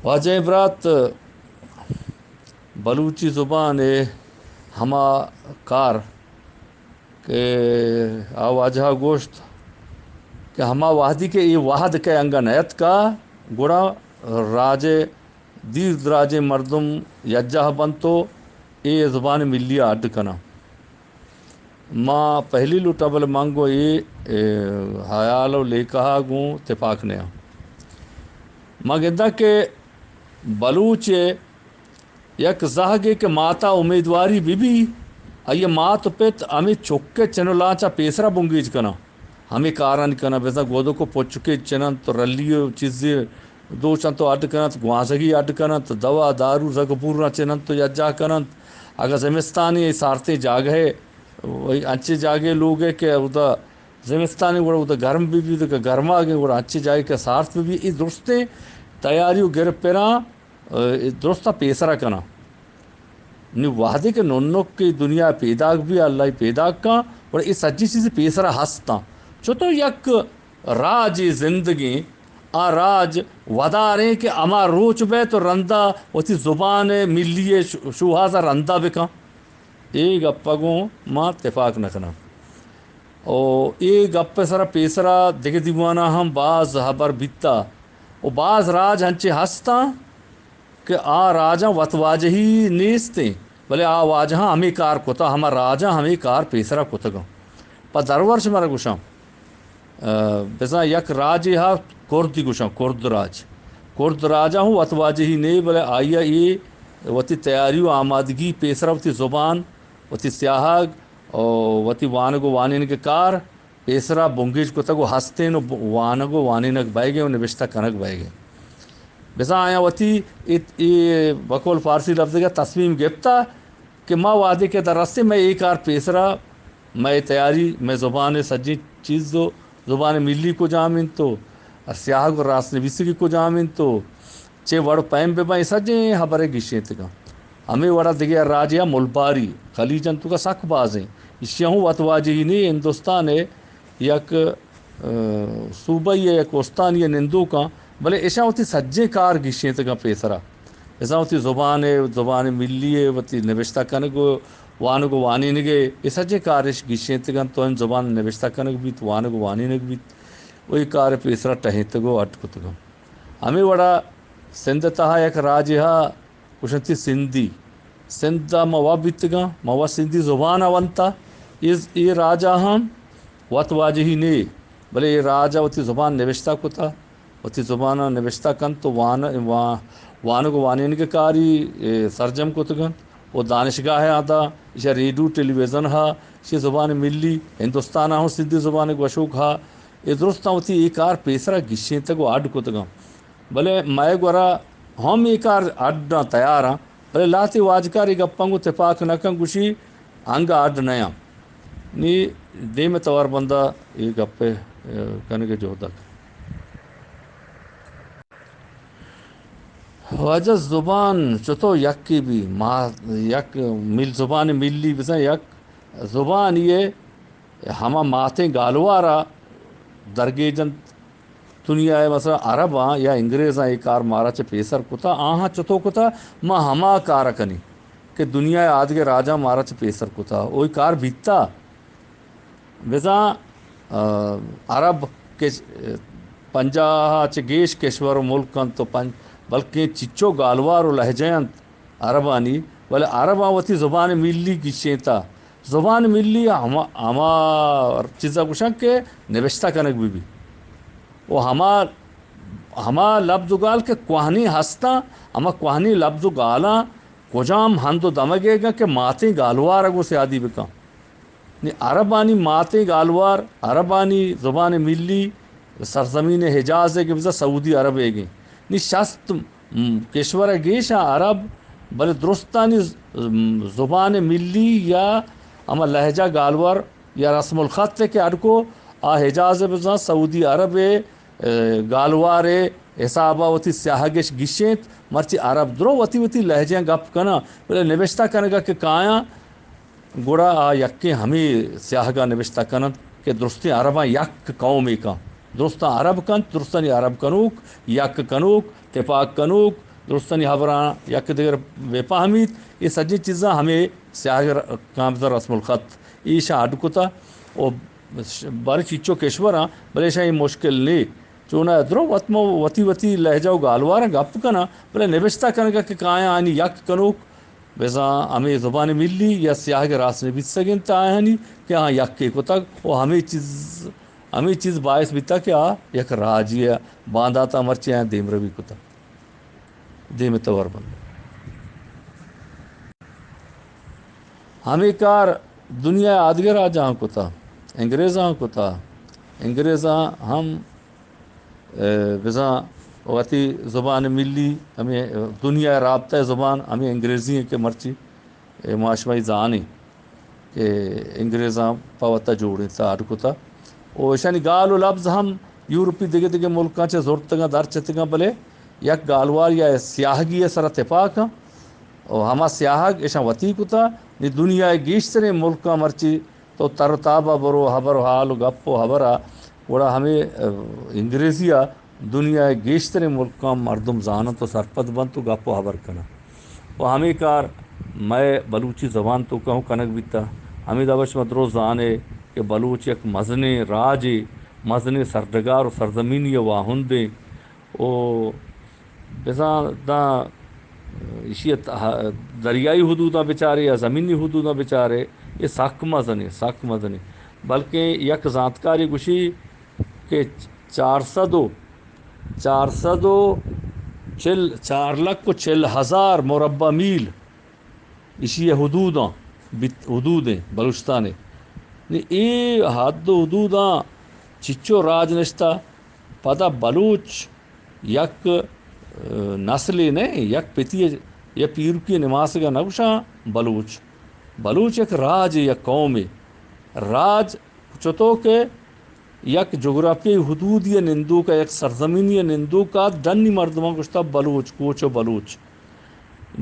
واجہیں برات، بلوچی زبان ءِ ہما کار کہ آ واجہ ءَ گوشت کہ ہما وہدی کہ اے وہد کہ انگہ نیتکا، گڑا راج ءِ دیر دراجیں مردم یکجاہ بنت و اے زبان ملی ءَ اڈ کناں۔ ما پہلی لوٹا، بلے من گوں اے، اے، ہیال و لیکہ ءَ گوں تپاک نیاں۔ ما گنداں کہ بلوچ ءِ یک زہگے کہ ماتا امیدواری بہ بی، آئی ءِ مات و پت ہمے چک ءِ چن و لانچ ءَ پیسرا بنگیج کناں۔ ہمے کارانی کناں، بزاں گودک و پچکے چننت و رلی و چیزے دوچنت و اڈ کننت، گوانزگی اڈ کننت، دوا دارو زگ و بوراں چننت و یکجاہ کننت۔ اگاں زمستانی سارتیں جاگہے، انچیں جاگہے لوگے کہ اودا زمستانی گڑا اودا گرم بہ بی، دگہ گرماگیں گڑا انچیں جاگہے کہ سارت بہ بی، اے درستیں تیاری و گر پراں، اے درستاں پیسرا کناں۔ نی وہدے کہ ننک کہ دنیا پیداک بی، اللہ ءَ پیداک کن، گڑا اے سجی چیز پیسرا ہستاں۔ چتو یک راجے زندگیں، آ راج وداریں کہ ہما روچ بیت و رندا وتی زبان ملی ءِ شو-، شوہاز ءَ رندا بکن۔ اے گپ ءَ گوں ما تپاک نہ کناں۔ و اے گپ ءِ سرا پیسرا دگہ دیواناں ہم باز ہبر بیتا و باز راج انچیں ہستاں کہ آ راجاں وت واجہی نیستیں، بلے آ واجہاں ہمے کار کتا، ہما راجاں ہمے کار پیسرا کتگاں۔ پہ درورش مارا گوشاں، آ، بزاں یک راجے ہا کردی گوشاں، کرد راج۔ کرد راجاں ہوں وت واجہی نے، بلے آئی ءَ اے وتی تیاری و آمادگی پیسرا وتی زبان، وتی سیاہگ و وتی وانگ و وانینگ کار پیسرا بنگیج کتگ و ہستین و ب-، وانگ و وانینگ بئیگیں و نبشتہ کنگ بئیگیں۔ بزاں آیاں وتی ات-، اے بقول فارسی لفظے ءَ تصمیم گپتا کہ ما وہدے کہ در رستیں، مئے اے کار پیسرا، مئے تیاری، مئے زبان ءِ سجیں چیز و زبان ملی کجام انت و سیاہگ و راست نویسگی کجام انت و چے وڑ پیم بہ بنت، اے سجیں ہبرے گیشینتگاں۔ ہمے وڑا دگہ راجے ءَ ملباری، خلیج انت، توکا سک بازیں۔ ایشی ءَ ہوں وت واجہی نے، ہندوستان ءِ یک، آ، صوبہ ءِ یک استانی ءَ نندوکاں، بلے ایشاں وتی سجیں کار گیشینتگاں پیسرا۔ ایشاں وتی زبان ءِ، زبان ملی ءِ، وتی نبشتہ کنگ و وانگ و وانینگ ءِ، اے سجیں کار اش گیشینتگاں، تو ان زبان نبشتہ کنگ بیت، وانگ و وانینگ بیت، و اے کار پیسرا ٹہینتگ و اڈ کتگاں۔ ہمے وڑا سندھ ءِ تہا یک راجے ہا گوشنتی سندھی۔ سندھ ءَ ما وت بیتگاں، ما وت سندھی زبان ءَ ونتا۔ اے، اے راج ءَ ہم وت واجہی نے، بلے اے راج ءَ وتی زبان نبشتہ کتا، وتی زبان ءَ نبشتہ کنت و وان-، وا-، وانگ و وانینگ کاری، اے، سرجم کتگنت و دانشگاہ ءَ آتا، ایشی ریڈیو، ٹیلی ویژن ہا، ایشی زبان ملی، ہندوستان ءَ ہم سندھی زبان گوشوک ہا، اے درستاں وتی اے کار پیسرا گیشینتگ و اڈ کتگاں۔ بلے مئے گورا ہم اے کار اڈاں تیاراں، بلے لہتے واجکار اے گپاں گوں تپاک نہ کن، گوشی انگا اڈ نیاں۔ نی دیم توار بندا اے گپ ءِ، اے، کنگ ءِ جہدگ۔ واجہ زبان چتو یکے بی، ما یک مل، زبان ملی بزاں یک زبانی ءِ ہما ماتیں گالوار ءَ درگیجنت۔ دنیا ءِ مثلاً عرباں یا انگریزاں اے کار مارا چہ پیسر کتا، آہاں چتو کتا، ما ہما کار ءَ کنیں کہ دنیا ءِ آدگہ راجاں مارا چہ پیسر کتا، او اے کار بیتا۔ بزاں، آ، عرب کہ پنجاہ ءَ چہ گیش کشور و ملک انت و پنج-، بلکیں چچو گالوار و لہجہ انت عربانی، بلے عرباں وتی زبان ملی گیشینتا۔ زبان ملی ہما، ہما چیزا گوشن کہ نبشتہ کنگ بہ بی۔ و ہما، ہما لبز و گال کہ کوہنی ہستاں، ہما کوہنی لبز و گالاں کجام ہند و دمگے گا کہ ماتیں گالوار گوں سیادی بکن۔ نی عربانی ماتیں گالوار، عربانی زبان ملی سرزمین حجاز ءِ کہ بزاں سعودی عرب ءِ گیں۔ نی شست م، کشور ءِ گیش آں عرب، بلے درستانی ز-، م، زبان ملی یا ہما لہجہ گالوار یا رسم الخط ءِ کہ اڈ کو، آ حجاز ءِ بزاں سعودی عرب ءِ، اے، گالوار ءِ حساب ءَ وتی سیاہگ اش گیشینت، مرچی عرب درو وتی وتی لہجہ ءَ گپ کناں، بلے نبشتہ کنگ ءَ کہ کایاں، گڑا آ یکیں ہمے سیاہگ ءَ نبشتہ کن انت کہ درستیں عرباں یک قومے کن، درستاں عرب کنت، درستانی عرب کنوک، یک کنوک، تپاک کنوک، درستانی ہبراں یک دگر بہ پہمیت۔ اے سجیں چیزاں ہمے سیاہگ ر-، کاں بزاں رسم الخط ایشاں اڈ کتا۔ او باریں چیچو کشوراں، بلے ایشاں اے مشکل نے۔ چونا درو وت ما وتی وتی لہجہ و گالواراں گپ کناں، بلے نبشتہ کنگا کہ کایاں آنی یک کنوک بزاں ہمے زبان ملی یا سیاہگ راست نبیسگ انت آیانی کہ آ یکے کتگ و ہمے چیز، ہمے چیز باعث بیتا کہ آ یک راجی بانداتا مرچی آیاں دیمروی کتگ۔ دیم توار بند۔ ہمے کار دنیا آدگہ راجاں کتا، انگریزاں کتا۔ انگریزاں ہم، اے، بزاں وتی زبان ملی، ہمے دنیا رابطہ زبان ہمے انگریزی ہیں کہ مرچی، اے، ما شمائی زانیں کہ انگریزاں پہ وتا جوڑینتا، اڈ کتا۔ و ایشانی گال و لبز ہم یورپی دگہ دگہ ملکاں چہ زرتگاں، درچتگاں، بلے یک گالوار یا سیاہگی ء سرا تپاکاں۔ و ہما سیاہگ ایشاں وتی کتا۔ نی دنیا ء گیشتریں ملکاں مرچی تو تر و تابا برو، ہبر و حال و گپ و ہبرا، گڑا ہمے، ا، انگریزی ء دنیا ء گیشتریں ملکاں مردم زاننت و سرپد بنت و گپ و ہبر کننت۔ و ہمے کار مئے بلوچی زبان توکا ہوں کنگ بیتا۔ ہمے دابا شما درست زانے کہ بلوچ یک مزنیں راجے، مزنیں سرڈگار و سرزمینی ء واہندے۔ و بزاں داں ایشی ء تہ-، دریائی حدوداں بچارے یا زمینی حدوداں بچارے، اے سک مزنیں، سک مزنیں۔ بلکیں یک زانتکارے گوشی کہ چار سد و، چار سد و چل، چار لکھ و چل ہزار مربع میل ایشی ء حدوداں بیت، حدودیں بلوچستان ء۔ نی اے حد و حدوداں چچو راج نشتہ، پدا بلوچ یک، ء، نسلے نہ، یک پتی یا پیرکی نماسگا نہ گوشاں بلوچ۔ بلوچ یک راجے، یک قومے۔ راج چتو کہ یک جغرافیائی حدودی ء نندوک ء، یک سرزمینی ء نندوک ء ڈنی مردماں گوشتا بلوچ، کوچ و بلوچ۔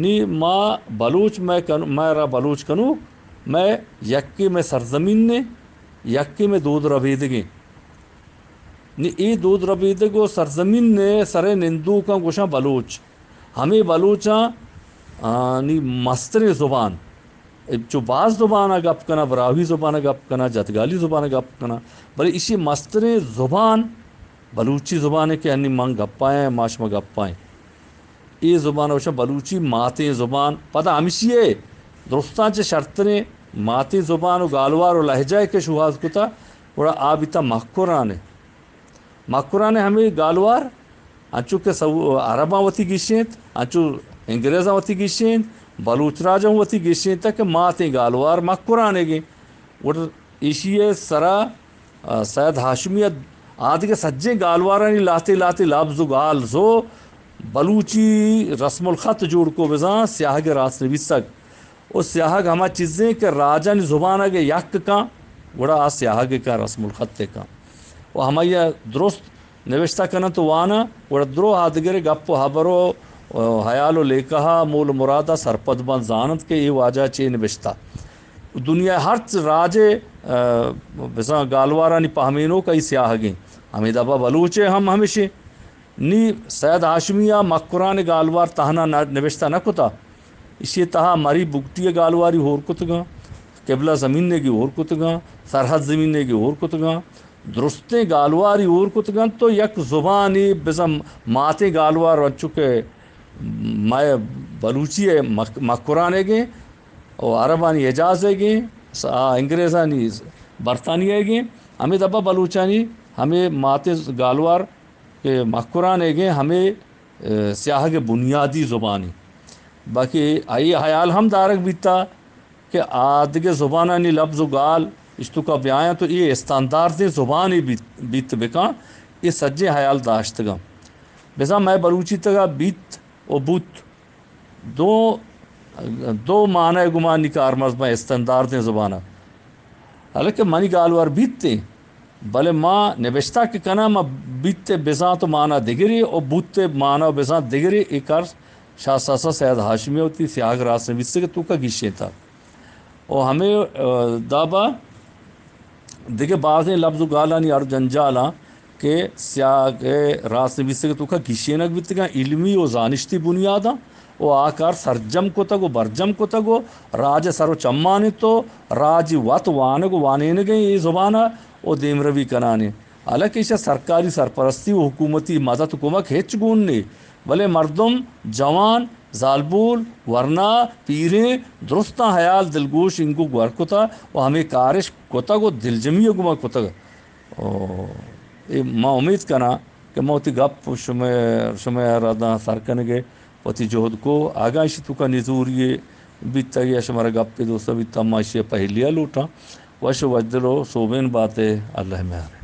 نی ما بلوچ، مئے کن-، مئے را بلوچ کنوک، مئے یکے مئے سرزمین نے، یکے مئے دود ربیدگیں۔ نی اے دود ربیدگ و سرزمین نے سرے نندوکاں گوشاں بلوچ۔ ہمے بلوچاں، آ، نی مستریں زبان، چو باز زبان ء گپ کناں، براہوئی زبان ء گپ کناں، جدگالی زبان ء گپ کناں، بلے ایشی مستریں زبان بلوچی زبان ء کہ انی من گپائیں، ما شما گپائیں۔ اے زبان ء گوشاں بلوچی ماتیں زبان۔ پدا ہمشی ء درستاں چہ شرتریں ماتیں زبان و گالوار و لہجہ ء کہ شوہاز کتا، گڑا آ بیتا مکران ء۔ مکران ء ہمے گالوار، انچو کہ سو-، عرباں وتی گیشینت، انچو انگریزاں وتی گیشینت، بلوچ راج ہم وتی گیشینت کہ ماتیں گالوار مکران ء گیں۔ گڑا ایشی ء سرا، آ، سید ہاشمی ء آدگہ سجیں گالوارانی لاتے لاتے لبز و گالز و بلوچی رسم الخط جوڑ کو بزاں سیاہگ راست نویسگ۔ و سیاہگ ہما چیزیں کہ راجانی زبان اگہ یک کن، گڑا آ سیاہگ کن، رسم الخط کن۔ و ہمائی ء درست نوشتہ کننت و واناں، گڑا درو آدگرے گپ و ہبر و، و ہیال و لیکہ ء مول و مراد ء سرپد بنت، زاننت کہ اے واجہ چے نوشتہ۔ دنیا ء ہرچ راجے، ء، بزاں گالوارانی پہمینوک ء ای سیاہگیں۔ ہمے دابا بلوچ ء ہم ہمشیں۔ نی سید ہاشمی ء مکران ء گالوار تہنا نہ، نبشتہ نہ کتا۔ ایشی ء تہا مری بگٹی ء گالواری ہور کتگاں، قبلہ زمین ء گی ہور کتگاں، سرحد زمین ء گی ہور کتگاں، درستیں گالواری ہور کتگاں تو یک زبانی بزاں ماتیں گالوار انچو کہ مئے بلوچی ء مک-، مکران ء گیں و عربانی حجاز ء گیں، س-، آ انگریزانی برطانیہ ء گیں، ہمے دبا بلوچانی ہمے ماتیں گالوار کہ مکران ء گیں ہمے، ء، سیاہگ ء بنیادی زبانے۔ باقی آئی ہیال ہم دارگ بیتا کہ آدگہ زبانانی لبز و گال اشتوکا بیایاں تو اے استانداردیں زبانے بیت، بیت بکاں، اے سجیں ہیال داشتگاں۔ بزاں مئے بلوچی تگا بیت و بوت دو، دو معنی گمانی کارمرز بہ استانداردیں زبانا۔ حالانکہ منی گالوار بیتیں، بلے ما نبشتہ کہ کناں، ما بیت ء بزاں تو مانا دگرے و بوت ء مانا بزاں دگرے، اے کار شاہ ساسا سید ہاشمی وتی سیاہگ راست نویسگ ء توکا گیشینتا۔ و ہمے، ء، دابا دگہ بازیں لبز و گالانی ہر جنجالاں کہ سیاہ ءِ راست نبیسگ ءِ توکا گیشینگ بیتگاں، علمی و زانشتی بنیاداں و آ کار سرجم کتگ و برجم کتگ و راج ءِ سر و چمان انت و راج وت وانگ و وانینگ ءَ اے زبان ءَ و دیمروی کنان انت۔ حالانکہ ایشاں سرکاری سرپرستی و حکومتی مدد و کمک ہچ گون نے، بلے مردم، جوان، زالبول، ورنا، پیریں، درستاں حیال دلگوش انگو گور کتہ و ہمے کارش کتگ و دلجمی ءَ گوما کتگ۔ او، اے ما امید کناں کہ ما وتی گپ شمئے، شمئے اراداں سر کنگ ءَ وتی جہد کو۔ اگاں ایشی توکا نزوری بیتگ یا شمارا گپے دوست بیتگ، ما ایشی ءَ پہلی ءَ لوٹاں۔ وش و وجدل و سوبین بات ئے، اللہ ءِ میار۔